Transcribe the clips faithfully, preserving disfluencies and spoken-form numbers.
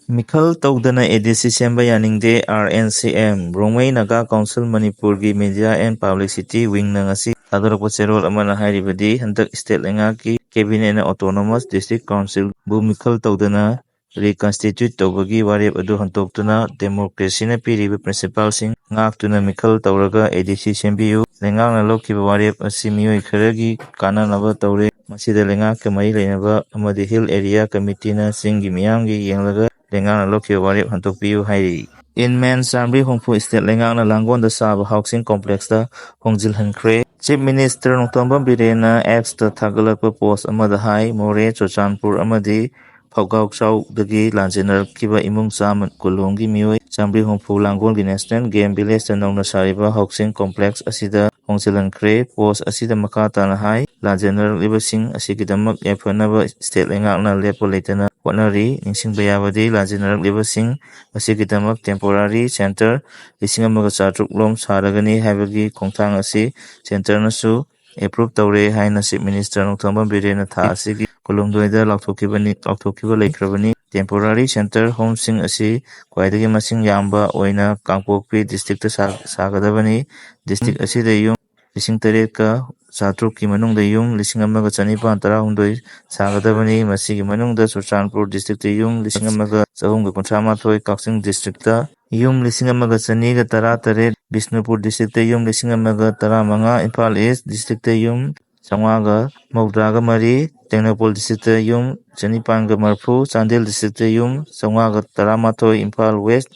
ꯃꯤꯈꯜ ꯇꯧꯗꯅ ꯑꯦ ꯗꯤ ꯁꯤ ꯁꯦꯝꯕ ꯌꯥꯅꯤꯡꯗꯦ, R N C M. Rongmei Naga council ꯃꯅꯤꯄꯨꯔꯒꯤ ꯃꯦꯗꯤꯌꯥ ꯑꯦꯟ ꯄꯕ꯭ꯂꯤꯁꯤꯇꯤ ꯋꯤꯡꯅ ꯉꯁꯤ ꯊꯥꯗꯣꯔꯛꯄ ꯆꯦꯔꯣꯜ ꯑꯃꯅ ꯍꯥꯏꯔꯤꯕꯗꯤ, ꯍꯟꯗꯛ ꯁ꯭ꯇꯦꯠ ꯂꯩꯉꯥꯛꯀꯤ ꯀꯦꯕꯤꯅꯦꯠꯅ ꯑꯣꯇꯣꯅꯣꯃꯁ ꯗꯤꯁꯇ꯭ꯔꯤꯛ ꯀꯥꯎꯟꯁꯤꯜꯕꯨ ꯃꯤꯈꯜ ꯇꯧꯗꯅ ꯔꯤꯀꯟꯁꯇꯤꯇ꯭ꯌꯨꯠ ꯇꯧꯕꯒꯤ ꯋꯥꯔꯦꯞ ꯑꯗꯨ ꯍꯟꯗꯣꯛꯇꯨꯅ ꯗꯦꯃꯣꯀ꯭ꯔꯦꯁꯤꯅ ꯄꯤꯔꯤꯕ ꯄ꯭ꯔꯤꯟꯁꯤꯄꯥꯜꯁꯤꯡ ꯉꯥꯛꯇꯨꯅ ꯃꯤꯈꯜ ꯇꯧꯔꯒ ꯑꯦ ꯗꯤ ꯁꯤ ꯁꯦꯝꯕꯤꯌꯨ꯫ ꯂꯩꯉꯥꯛꯅ ꯂꯧꯈꯤꯕ ꯋꯥꯔꯦꯞ ꯑꯁꯤ ꯃꯤꯑꯣꯏ ꯈꯔꯒꯤ ꯀꯥꯟꯅꯅꯕ ꯇꯧꯔꯦ꯫ ꯃꯁꯤꯗ ꯂꯩꯉꯥꯛꯀ ꯃꯔꯤ ꯂꯩꯅꯕ ꯑꯃꯗꯤ ꯍꯤꯜ ꯑꯦꯔꯤꯌꯥ ꯀꯃꯤꯇꯤꯅ ꯆꯤꯡꯒꯤ ꯃꯤꯌꯥꯝꯒꯤ ꯌꯦꯡꯂꯒ ꯂꯩꯉꯥꯛꯅ ꯂꯧꯈꯤꯕ ꯋꯥꯔꯦꯞ ꯍꯟꯗꯣꯛꯄꯤꯌꯨ ꯍꯥꯏꯔꯤ꯫ ꯏꯟꯃꯦꯟ ꯆꯥꯃꯔꯤ ꯍꯨꯝꯐꯨ ꯁ꯭ꯇꯦꯠ ꯂꯩꯉꯥꯛꯅ ꯂꯥꯡꯒꯣꯜꯗ ꯁꯥꯕ ꯍꯥꯎꯁꯤꯡ ꯀꯣꯝꯄ꯭ꯂꯦꯛꯁꯇ ꯍꯣꯡꯖꯤꯜꯍꯟꯈ꯭ꯔꯦ꯫ ꯆꯤꯐ ꯃꯤꯅꯤꯁꯇꯔ ꯅꯣꯡꯊꯣꯝꯕꯝ ꯕꯤꯔꯦꯟꯅ ꯑꯦꯛꯁꯇ ꯊꯥꯒꯠꯂꯛꯄ ꯄꯣꯁ ꯑꯃꯗ ꯍꯥꯏ, ꯃꯣꯔꯦ, ꯆꯨꯔꯆꯥꯟꯄꯨꯔ ꯑꯃꯗꯤ ꯐꯧꯒꯥꯎꯆꯥꯎꯗꯒꯤ ꯂꯥꯟꯖꯦꯟꯅꯔꯛꯈꯤꯕ ꯏꯃꯨꯡ ꯆꯥꯝꯃ ꯀꯨꯟꯂꯣꯝꯒꯤ ꯃꯤꯑꯣꯏ ꯆꯥꯃꯔꯤ ꯍꯨꯝꯐꯨ ꯂꯥꯡꯒꯣꯜꯒꯤ ꯅꯦꯁꯅꯦꯜ ꯒꯦꯝ ꯚꯤꯂꯦꯖꯇ ꯅꯧꯅ ꯁꯥꯔꯤꯕ ꯍꯥꯎꯁꯤꯡ ꯀꯣꯝꯄ꯭ꯂꯦꯛꯁ ꯑꯁꯤꯗ ꯍꯣꯡꯖꯤꯜꯍꯟꯈ꯭ꯔꯦ꯫ ꯄꯣꯁ ꯑꯁꯤꯗ ꯃꯈꯥ ꯇꯥꯅ ꯍꯥꯏ, ꯂꯥꯟꯖꯦꯟꯅꯔꯛꯂꯤꯕꯁꯤꯡ ꯑꯁꯤꯒꯤꯗꯃꯛ ꯌꯥꯏꯐꯅꯕ ꯁ꯭ꯇꯦꯠ ꯂꯩꯉꯥꯛꯅ ꯂꯦꯞꯄ ꯂꯩꯇꯅ ꯍꯣꯠꯅꯔꯤ꯫ ꯅꯤꯡꯁꯤꯡꯕ ꯌꯥꯕꯗꯤ, ꯂꯥꯟꯖꯦꯟꯅꯔꯛꯂꯤꯕꯁꯤꯡ ꯑꯁꯤꯒꯤꯗꯃꯛ ꯇꯦꯝꯄꯣꯔꯥꯔꯤ ꯁꯦꯟꯇꯔ ꯂꯤꯁꯤꯡ ꯑꯃꯒ ꯆꯥꯇ꯭ꯔꯨꯛ ꯂꯣꯝ ꯁꯥꯔꯒꯅꯤ ꯍꯥꯏꯕꯒꯤ ꯈꯣꯡꯊꯥꯡ ꯑꯁꯤ ꯁꯦꯟꯇꯔꯅꯁꯨ ꯑꯦꯄ꯭ꯔꯨꯞ ꯇꯧꯔꯦ ꯍꯥꯏꯅ ꯆꯤꯐ ꯃꯤꯅꯤꯁꯇꯔ ꯅꯣꯡꯊꯣꯝꯕꯝ ꯕꯤꯔꯦꯟꯅ ꯊꯥ ꯑꯁꯤꯒꯤ ꯀꯨꯟꯍꯨꯝꯗꯣꯏꯗ ꯂꯥꯎꯊꯣꯛꯈꯤꯕꯅꯤ, ꯂꯥꯎꯊꯣꯛꯈꯤꯕ ꯂꯩꯈ꯭ꯔꯕꯅꯤ꯫ ꯇꯦꯝꯄꯣꯔꯥꯔꯤ ꯁꯦꯟꯇꯔ ꯍꯣꯝꯁꯤꯡ ꯑꯁꯤ ꯈ꯭ꯋꯥꯏꯗꯒꯤ ꯃꯁꯤꯡ ꯌꯥꯝꯕ ꯑꯣꯏꯅ ꯀꯥꯡꯄꯣꯛꯄꯤ ꯗꯤꯁꯇ꯭ꯔꯤꯛꯇ ꯁꯥ-, ꯁꯥꯒꯗꯕꯅꯤ꯫ ꯗꯤꯁꯇ꯭ꯔꯤꯛ ꯑꯁꯤꯗ ꯌꯨꯝ ꯂꯤꯁꯤꯡ ꯇꯔꯦꯠꯀ ꯆꯥꯇ꯭ꯔꯨꯛꯀꯤ ꯃꯅꯨꯡꯗ ꯌꯨꯝ ꯂꯤꯁꯤꯡ ꯑꯃꯒ ꯆꯅꯤꯄꯥꯟ ꯇꯔꯥꯍꯨꯝꯗꯣꯏ ꯁꯥꯒꯗꯕꯅꯤ꯫ ꯃꯁꯤꯒꯤ ꯃꯅꯨꯡꯗ ꯆꯨꯔꯆꯥꯟꯄꯨꯔ ꯗꯤꯁꯇ꯭ꯔꯤꯛꯇ ꯌꯨꯝ ꯂꯤꯁꯤꯡ ꯑꯃꯒ ꯆꯍꯨꯝꯒ ꯀꯨꯟꯊ꯭ꯔꯥ ꯃꯥꯊꯣꯏ, ꯀꯛꯆꯤꯡ ꯗꯤꯁꯇ꯭ꯔꯤꯛꯇ ꯌꯨꯝ ꯂꯤꯁꯤꯡ ꯑꯃꯒ ꯆꯅꯤꯒ ꯇꯔꯥ ꯇꯔꯦꯠ, ꯕꯤꯁꯅꯨꯄꯨꯔ ꯗꯤꯁꯇ꯭ꯔꯤꯛꯇ ꯌꯨꯝ ꯂꯤꯁꯤꯡ ꯑꯃꯒ ꯇꯔꯥ ꯃꯉꯥ, ꯏꯝꯐꯥꯜ ꯏꯁ ꯗꯤꯁꯇ꯭ꯔꯤꯛꯇ ꯌꯨꯝ ꯆꯥꯝꯃꯉꯥꯒ ꯃꯧꯗ꯭ꯔꯥꯒ ꯃꯔꯤ, ꯇꯦꯡꯅꯧꯄꯜ ꯗꯤꯁꯇ꯭ꯔꯤꯛꯇ ꯌꯨꯝ ꯆꯅꯤꯄꯥꯟꯒ ꯃꯔꯤꯐꯨ, ꯆꯥꯟꯗꯦꯜ ꯗꯤꯁꯇ꯭ꯔꯤꯛꯇ ꯌꯨꯝ ꯆꯥꯝꯃꯉꯥꯒ ꯇꯔꯥꯃꯥꯊꯣꯏ, ꯏꯝꯐꯥꯜ ꯋꯦꯁ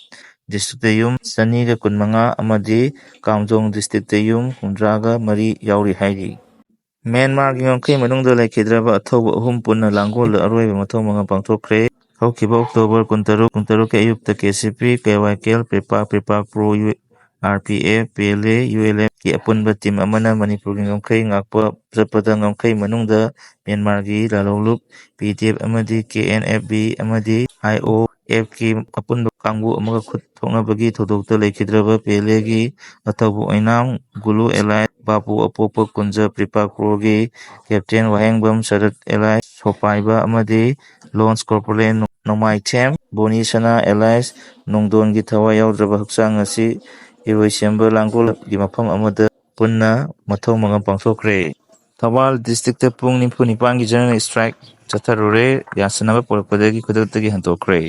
ꯗꯤꯁꯇ꯭ꯔꯤꯛꯇ ꯌꯨꯝ ꯆꯅꯤꯒ ꯀꯨꯟꯃꯉꯥ ꯑꯃꯗꯤ ꯀꯥꯝꯖꯣꯡ ꯗꯤꯁꯇ꯭ꯔꯤꯛꯇ ꯌꯨꯝ ꯍꯨꯝꯗ꯭ꯔꯥꯒ ꯃꯔꯤ ꯌꯥꯎꯔꯤ ꯍꯥꯏꯔꯤ꯫ ꯃ꯭ꯌꯥꯟꯃꯥꯔꯒꯤ ꯉꯝꯈꯩ ꯃꯅꯨꯡꯗ ꯂꯩꯈꯤꯗ꯭ꯔꯕ ꯑꯊꯧꯕ ꯑꯍꯨꯝ ꯄꯨꯟꯅ ꯂꯥꯡꯒꯣꯜꯗ ꯑꯔꯣꯏꯕ ꯃꯊꯧ ꯃꯉꯥꯜ ꯄꯥꯡꯊꯣꯛꯈ꯭ꯔꯦ꯫ ꯍꯧꯈꯤꯕ ꯑꯣꯛꯇꯣꯕꯔ ꯀꯨꯟꯇꯔꯨꯛ, ꯀꯨꯟꯇꯔꯨꯛꯀꯤ ꯑꯌꯨꯛꯇ K C P, K Y K L, PREPAK, PREPAK pro, U R P F, P L A, U L ꯑꯦꯐꯀꯤ ꯑꯄꯨꯟꯕ ꯇꯤꯝ ꯑꯃꯅ ꯃꯅꯤꯄꯨꯔꯒꯤ ꯉꯝꯈꯩ ꯉꯥꯛꯄ ꯆꯠꯄꯗ ꯉꯝꯈꯩ ꯃꯅꯨꯡꯗ ꯃ꯭ꯌꯥꯟꯃꯥꯔꯒꯤ ꯂꯥꯂꯣꯡꯂꯨꯞ ꯄꯤ ꯗꯤ ꯑꯦꯐ ꯑꯃꯗꯤ ꯀꯦ ꯑꯦꯟ ꯑꯦꯐ ꯕꯤ ꯑꯃꯗꯤ ꯑꯥꯏ ꯑꯣ ꯑꯦꯐꯀꯤ ꯑꯄꯨꯟꯕ ꯀꯥꯡꯕꯨ ꯑꯃꯒ ꯈꯨꯠ ꯊꯣꯛꯅꯕꯒꯤ ꯊꯧꯗꯣꯛꯇ ꯂꯩꯈꯤꯗ꯭ꯔꯕ ꯄꯤ ꯑꯦꯜ ꯑꯦꯒꯤ ꯑꯊꯧꯕ ꯑꯣꯏꯅꯥꯝ ꯒꯨꯂꯨ ꯑꯦꯂꯥꯏ ꯕꯥꯄꯨ ꯑꯄꯣꯛꯄ ꯀꯨꯟꯖ ꯄ꯭ꯔꯤꯄꯥꯛ ꯀ꯭ꯔꯣꯒꯤ ꯀꯦꯞꯇꯦꯟ ꯋꯥꯍꯦꯡꯕꯝ ꯁꯔꯠ ꯑꯦꯂꯥꯏ ꯁꯣꯄꯥꯏꯕ ꯑꯃꯗꯤ ꯂꯣꯟꯁ ꯀꯣꯔꯄꯣꯔꯦꯜ ꯅꯣꯡꯃꯥꯏꯊꯦꯝ, ꯕꯣꯅꯤ ꯁꯅꯥ ꯑꯦꯂꯥꯏꯁ, ꯅꯣꯡꯗꯣꯟꯒꯤ ꯊꯋꯥꯏ ꯌꯥꯎꯗ꯭ꯔꯕ ꯍꯛꯆꯥꯡ ꯑꯁꯤ ꯏꯔꯣꯏꯁꯦꯝꯕ ꯂꯥꯡꯒꯣꯜꯒꯤ ꯃꯐꯝ ꯑꯃꯗ ꯄꯨꯟꯅ ꯃꯊꯧ ꯃꯉꯝ ꯄꯥꯡꯊꯣꯛꯈ꯭ꯔꯦ꯫ ꯊꯧꯕꯥꯜ district ꯇ ꯄꯨꯡ ꯅꯤꯐꯨ ꯅꯤꯄꯥꯟꯒꯤ general strike ꯆꯠꯊꯔꯨꯔꯦ꯫ ꯌꯥꯁꯤꯟꯅꯕ ꯄꯨꯔꯛꯄꯗꯒꯤ ꯈꯨꯗꯛꯇꯒꯤ ꯍꯟꯗꯣꯛꯈ꯭ꯔꯦ꯫